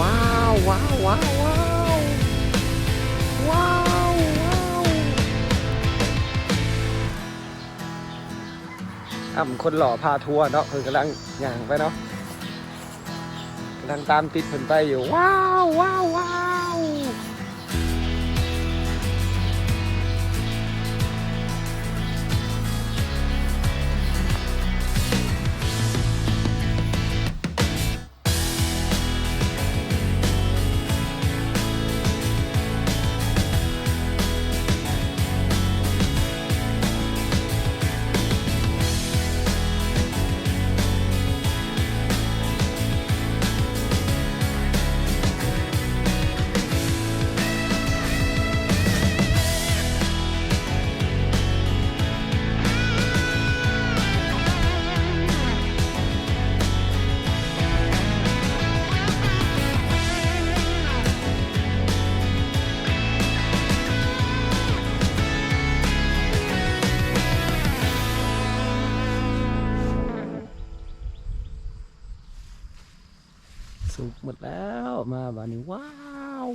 ວ້າວ ວ້າວ ວ້າວ ວ້າວ ວ້າວ ວ້າວ ອ້ຳ ຄົນຫຼໍ່ພາທົວເນາະ ເພິ່ນກຳລັງຍ່າງໄປເນາະ ກຳລັງຕາມຕິດເພິ່ນໄປຢູ່ ວ້າວ ວ້າວ ວ້າວ. ສຸກໝົດແລ້ວ ມາບາດນີ້ ວ້າວ.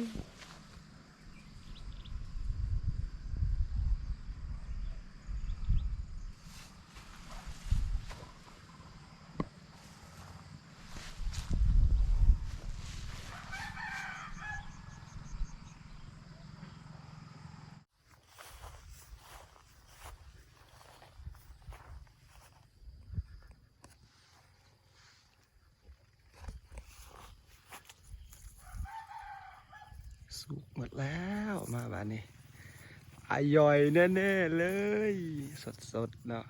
ສຸກໝົດແລ້ວ ມາບາດນີ້ ອາຢອຍແນ່ໆເລີຍ ສົດໆເນາະ.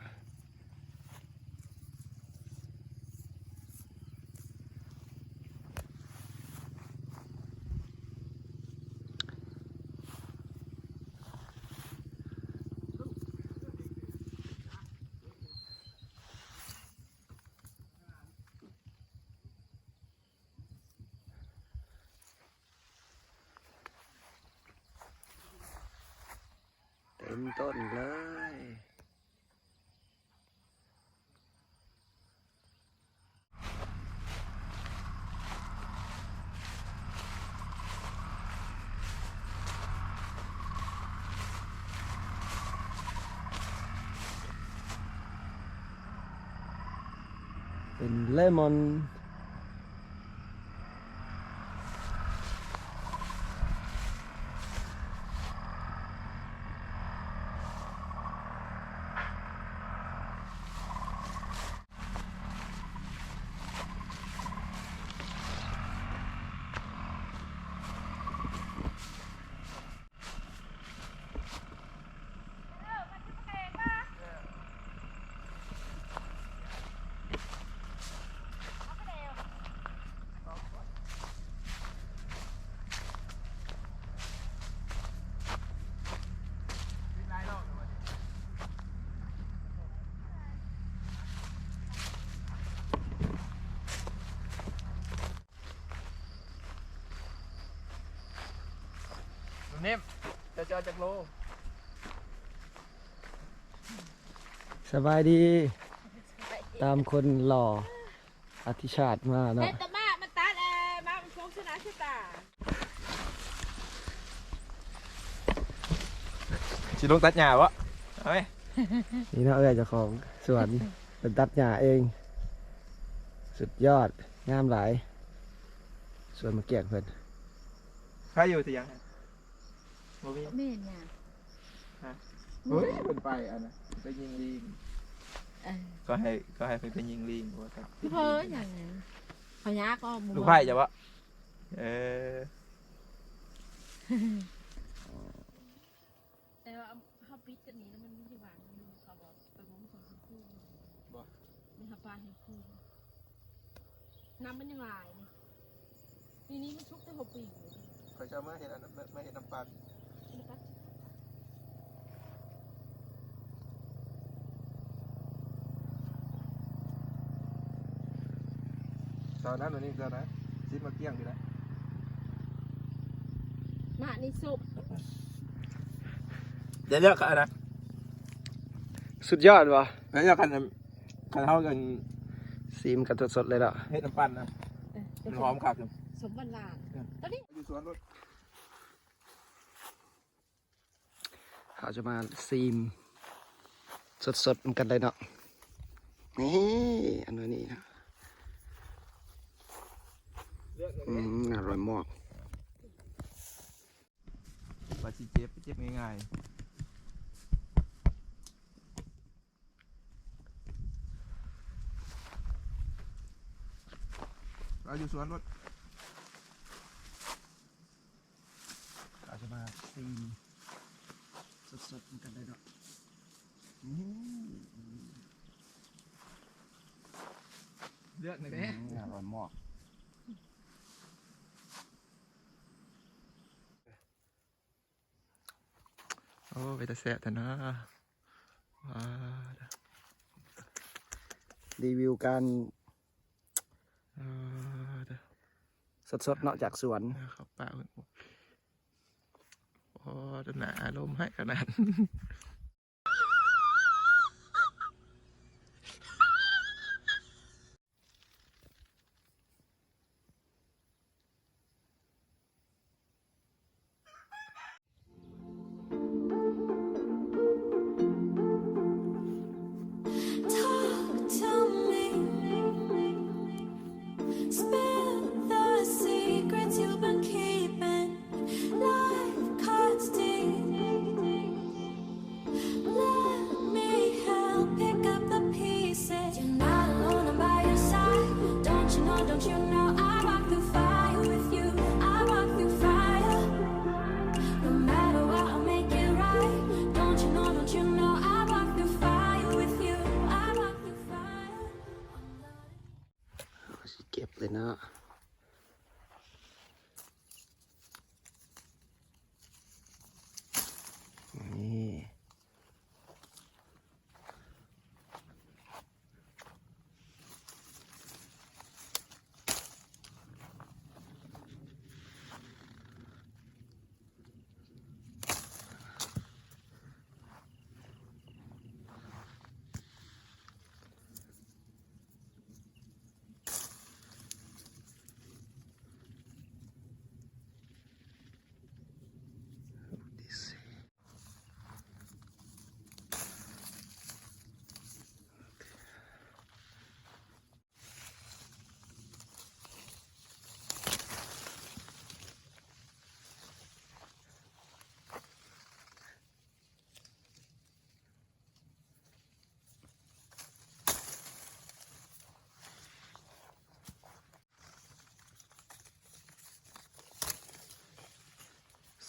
ເຕັມຕົ້ນເລີຍ. ເປັນເລມອນ. ໜຸ່ມເນມ ເຈົ້າຈະເອົາຈັກໂລ? ສະບາຍດີ ຕາມຄົນຫຼໍ່ອະທິຊາດມາເນາະ. ເຮັດແຕ່ໝາກມັນຕັດແອ ໝາກມັນຊົງຊະນະຊະຕາ. ຊິລົງຕັດຫຍ້າບໍ່? ເອົາໄໝ? ນີ້ເນາະ ເອື້ອຍເຈົ້າຂອງສວນ ເພິ່ນຕັດຫຍ້າເອງ ສຸດຍອດ ງາມຫຼາຍ ສວນໝາກກ້ຽງເພິ່ນ. ໃຜຢູ່ທີ່ຫຍັງ? ບໍ່ມີ ແມ່ນຫຍັງ? ຮະ? ໂອ້ຍ ເພິ່ນໄປອັນນະ ໄປຍິງລີງ. ເອີ ກໍໃຫ້ ກໍໃຫ້ເພິ່ນໄປຍິງລີງ. ໂອ້ ເພິ່ນຫຍັງ? ເຂົາຍາກອອກ ລູກໃພ້ເຈົ້າບໍ່? ເອີ ແຕ່ວ່າເຮົາປິດກັນນີ້ ແລ້ວມັນມີຢູ່ບ້ານໜຶ່ງ ເຂົາບອກໄປບໍ່ມີຄົນເປັນຄູ. ບໍ່ ມີຫາປາເຮັດຄູ ນ້ຳມັນຍັງຫຼາຍນີ້. ປີນີ້ມັນສຸກແຕ່ຫົວປີ. ຂ້ອຍຈະເອົາມາເຮັດອັນ ມາ ມາເຮັດນ້ຳປັ່ນ. ເຈົ້ານັ້ນ ອັນນີ້ເຈົ້ານະ ຊິມາກ້ຽງນີ້ແຫຼະ. ມານີ້ສຸກ ດຽວເລືອກອັນນະ ສຸດຍອດບໍ່? ແລ້ວເລືອກອັນ ຄັນເຮົາກັນ ຊີມກັນສົດໆເລີຍເນາະ ເຮັດນ້ຳປັ່ນນະ. ເອີ ມັນຫອມຄັກ. ສົມຫວານໆ ຕອນນີ້ຢູ່ສວນລົດ ເຮົາຈະມາຊີມສົດໆນຳກັນເລີຍເນາະ. ນີ້ ອັນນີ້ນະ ອືມ ອະລ່ອຍມາກ. ວ່າຊິເຈັບ ເຈັບງ່າຍໆ ເອົາຢູ່ສວນໂລດ. ເຮົາຈະມາຊີມສົດໆນຳກັນເລີຍເນາະ. ອືມ ເລືອກໜ່ອຍແດ່. ອືມ ອະລ່ອຍມາກ. ໂອ້ ເປັນຕາແຊບແທ້ເນາະ. ວ້າ ຣີວິວການ ເອີ ສົດໆເນາະ ຈາກສວນ ເຂົ້າປາກ. ໂອ້ ໜ້າອາລົມຮ້າຍຂະໜາດ. ເຮົາຊິເກັບເລີຍເນາະ. ນີ້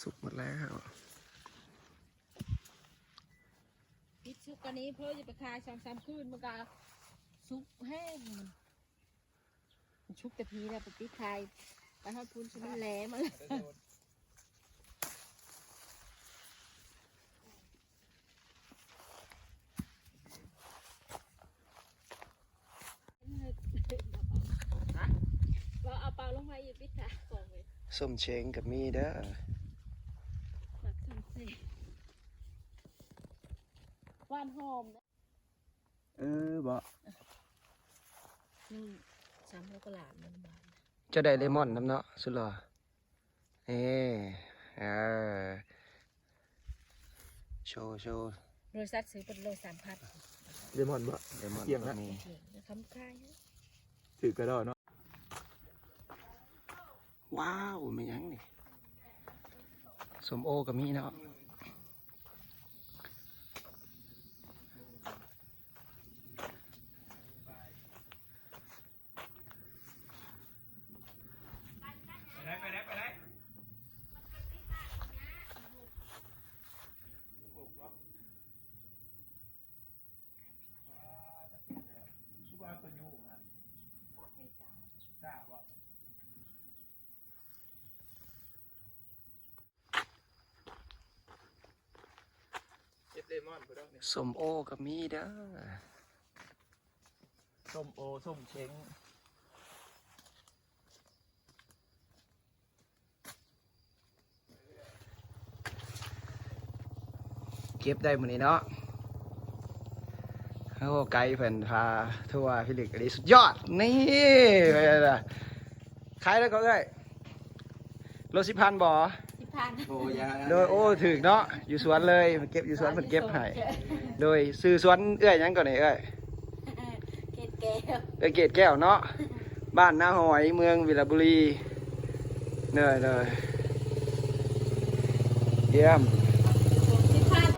ສຸກໝົດແລ້ວ. ປິດສຸກກວ່ານີ້ເພີ້ ຢ່າໄປຄາຍສອງສາມຄືນ ມັນກະສຸກແຮງ. ມັນສຸກແຕ່ພີ້ແລ້ວ ໄປປິດຄາຍ ໄປຮອດພຸ້ນ ມັນແຫຼມ. ເອົາເປົາລົງມາອີກ ປິດຝາກອງເວີຍ. ສົ້ມເຊັງກໍມີເດີ ໝາກສົ້ມເຊັງ ຫວານຫອມ. ເອີ ບໍ່ ໜຶ່ງ ສາມໂລກວ່າລ້ານ ມັນບາດ. ເຈົ້າໄດ້ເລມອນນຳເນາະ ສຸດຫຼໍ່. ເອີ ເອີ ໂຊ ໂຊ. ບໍລິສັດຊື້ເປັນໂລສາມພັນ. ເລມອນບໍ່? ເລມອນກໍມີ. ຄຳຂາຍ ຖືກກະດອເນາະ. ວ້າວ ແມ່ນຫຍັງນີ້? ສົ້ມໂອກໍມີເນາະ. ເກັບເລມອນພຸ້ນດອກນີ້. ສົ້ມໂອກໍມີເດີ ສົ້ມໂອ ສົ້ມເຊັງ. ເກັບໄດ້ມື້ນີ້ເນາະ. ໂອ້ ໄກເພິ່ນພາທົວພິລຶກອີ່ຫຼີ ສຸດຍອດ. ນີ້ ຂາຍແລ້ວກໍເອື້ອຍ. ໂລສິບພັນບໍ່? ສິບພັນ. ໂອ້ ຢ່າ ໂດຍ ໂອ້ ຖືກເນາະ ຢູ່ສວນເລີຍ ເກັບຢູ່ສວນ ເພິ່ນເກັບໃຫ້. ໂດຍ ຊື່ສວນເອື້ອຍຫຍັງກ່ອນນີ້ເອື້ອຍ? ເກດແກ້ວ. ເອື້ອຍເກດແກ້ວເນາະ ບ້ານນາຫອຍ ເມືອງວິລະບູລີ. ໂດຍ ໂດຍ ຢ້ຽມ. ສິບພັນ.